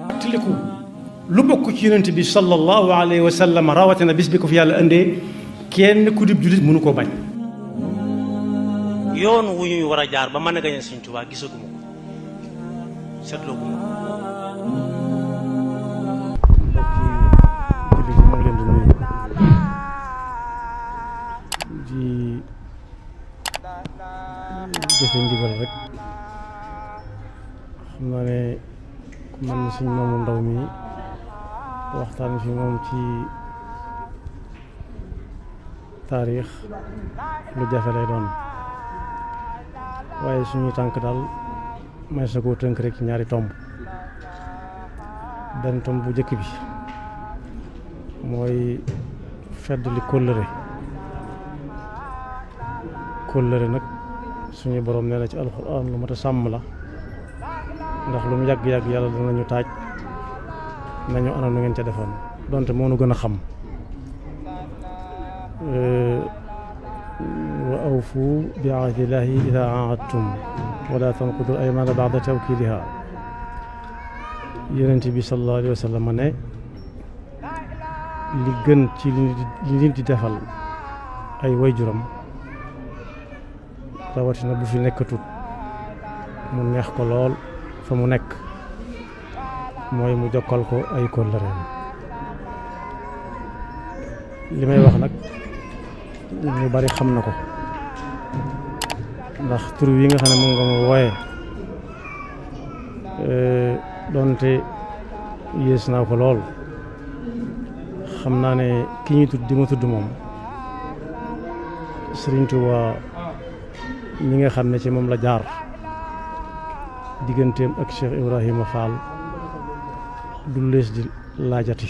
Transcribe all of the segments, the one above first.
fàttaliku lu bokk ci yonent bi sallallahu alayhi wa sallam rawatina bis bi ko fi yàlla indee kenn ku dib jullit mënu koo bañ. yoon wu ñuy war a jaar ba mën a gañe Sëñ Tuubaa gisaguma ko seetlooguma ko. mbokki jullit yi moo ngi leen di nuyu di jëfe ndigal rek xam naa ne ku mel ni suñ moomu ndaw mi waxtaan fi moom ci taarix lu jafe lay doon waaye suñuy tànk daal may sa koo tënk rek ci ñaari tomb. benn tomb bu njëkk bi mooy fedd li kóllëre nag suñu borom nee na ci alxuraan lu mat a sàmm la ndax lu mu yàgg-yàgg yàlla danañu taaj nañu ana nu ngeen ca defoon donte moo nu gën a xam. wa awfu bi ahdillahi idaa aahadtum wala tanqudu aymaana ba'da tawkiidiha. Yonent bi sallallahu alayhi wa sallam ne li gën ci li nit di defal ay waajuram rawatina bu fi nekkatut mu neex ko lool fa mu nekk mooy mu jokkal ko ay kóllëreem. li may wax nag ñu bari xam na ko ndax tur wi nga xam ne moom nga ma wooye doonte yées naa ko lool xam naa ne ki ñuy tudd di ma tudd moom Sëriñ Tuubaa ñi nga xam ne ci moom la jaar digganteem ak Cheikh Ibrahima Fall du lees di laajati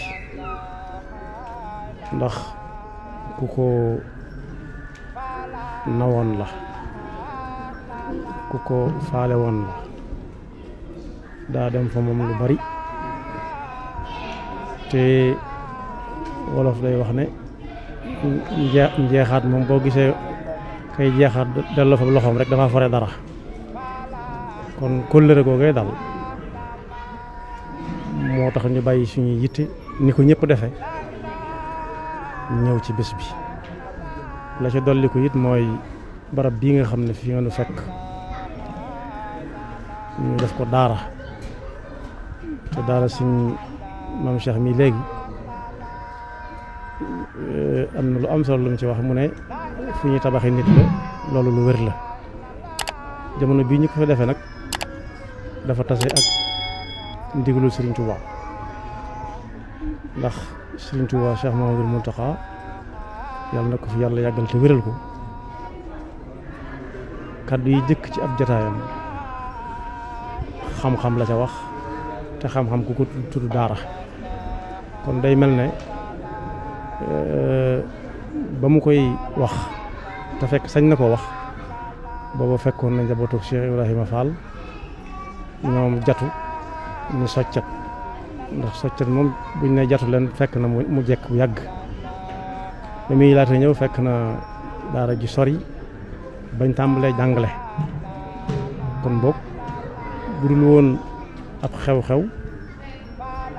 ndax ku ko nawoon la ku ko faale woon la daa dem fa moom lu bari te wolof day wax ne njeexaat moom boo gisee kay jeexaat delloo fa loxoom rek dafa fore dara kon kóllëre googee dal moo tax ñu bàyyi suñuy yitte ni ko ñëpp defe ñëw ci bés bi. la ca dolli ko it mooy barab bii nga xam ne fi nga nu fekk ñu def ko daara te daara suñ maam Cheikh mi léegi am na lu am solo lu mu ci wax mu ne fu ñuy tabaxee nit la loolu lu wér la. jamono bii ñu ko fa defee nag dafa tase ak ndigalul Serigne Touba ndax Serigne Touba Cheikh Mouhamadoul Mountakha yàlla na ko fi yàlla yàggal te wéral ko kaddu yi jëkk ci ab jataayam xam-xam la ca wax te xam-xam ku ko tudd daara kon day mel ne ba mu koy wax te fekk sañ na ko wax booba fekkoon na njabootu Cheikh Ibrahima Fall ñoom jatu ñu soccat ndax soccat moom buñ ne jatu leen fekk na mu jekk bu yàgg ba muy laata ñëw fekk na daara ji sori bañ tàmbalee jàngale kon boog bu dul woon ab xew-xew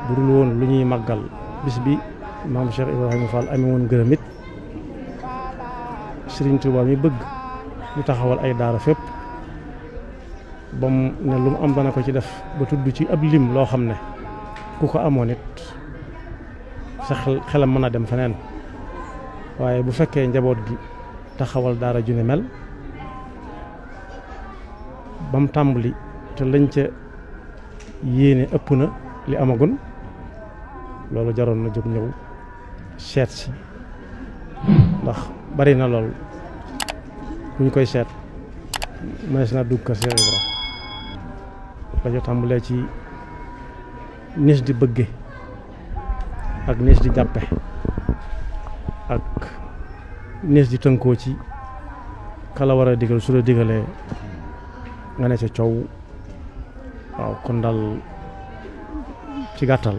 bu dul woon lu ñuy màggal bis bi maam Cheikh Ibrahima Fall amee woon gërëm it Serigne Touba mi bëgg ñu taxawal ay daara fépp ba mu ne lu mu am dana ko ci def ba tudd ci ab lim loo xam ne ku ko amoon it sa xelam mën a dem feneen waaye bu fekkee njaboot gi taxawal daara ju ne mel ba mu tàmbali te lañ ca yéene ëpp na li amagun loolu jaroon na jóg ñëw seet si ndax bari na lool buñ koy seet mënees naa dugg kër Cheikh Ibra dañu tàmbalee ci nis di bëgge ak nis di jàppe ak nis di tënkoo ci kala war a digal su la digalee nga ne ca coow waaw kon daal ci gàttal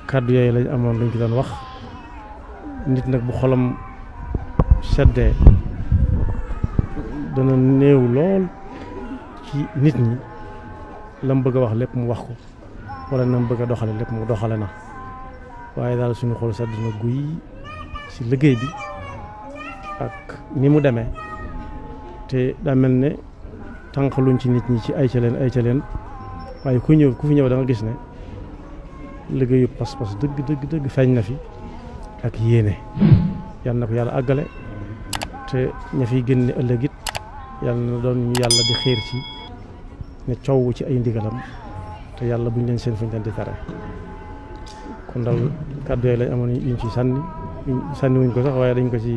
kàddu yooyu lañ amoon luñ ci doon wax nit nag bu xolam seddee dana néew lool ci nit ñi la mu bëgg a wax lépp mu wax ko wala na mu bëgg a doxale lépp mu doxale na waaye daal suñu xol sedd na guy ci liggéey bi ak ni mu demee te daa mel ne tànqaluñ ci nit ñi ci ay ca leen waaye ku fi ñëw da nga gis ne liggéeyu pas-pas dëgg feeñ na fi ak yéene yal na ko yàlla àggale te ña fiy génne ëllëg it yàlla na doon ñu yàlla di xiir ci ne coow ci ay ndigalam te yàlla buñ leen seen fuñ leen di tere kon daal kàddu yooyu lañ amoon yuñ ci sànni wuñ ko sax waaye dañ ko ci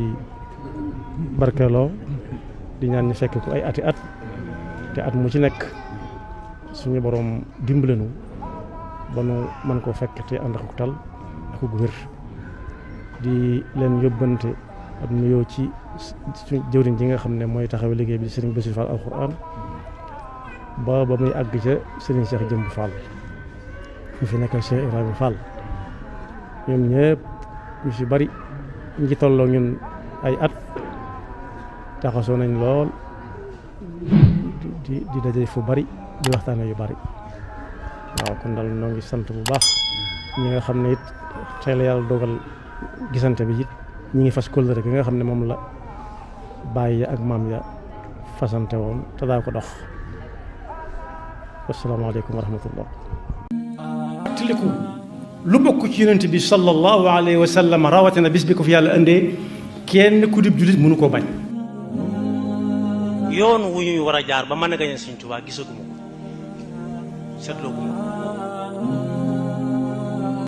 barkeeloo di ñaan ñu fekk ko ay ati at te at mu ci nekk suñu borom dimbalenu ba nu mën koo fekk te ànd ak tal ak gu wér di leen yóbbante ab nuyoo ci suñu jëwriñ ji nga xam ne mooy taxawe liggéey bi di Serigne Bassirou Fall alxuraan ba muy àgg ca Serigne Cheikh Jëmb Fall ñu fi nekkal Cheikh Ibrahima Fall ñoom ñëpp ñu ci bari ñu ci tolloo ñun ay at taxasoo nañ lool di daje fu bari di waxtaane yu bari waaw kon daal noo ngi sant bu baax ñi nga xam ne it tey la yàlla dogal gisante bi it ñi ngi fas kóllëre gi nga xam ne moom la baay ya ak maam ya fasante woon te daa ko dox wasalaamaaleykum wa rahmatullah tiliku lu bokk ci yonent bi sallallahu alayhi wa sallam rawatina bis bi ko fi yàlla indee kenn ku dib jullit mënu koo bañ yoon wu ñuy war a jaar ba mën a gañe Sëñ Tuubaa gisaguma ko seetloo guma ko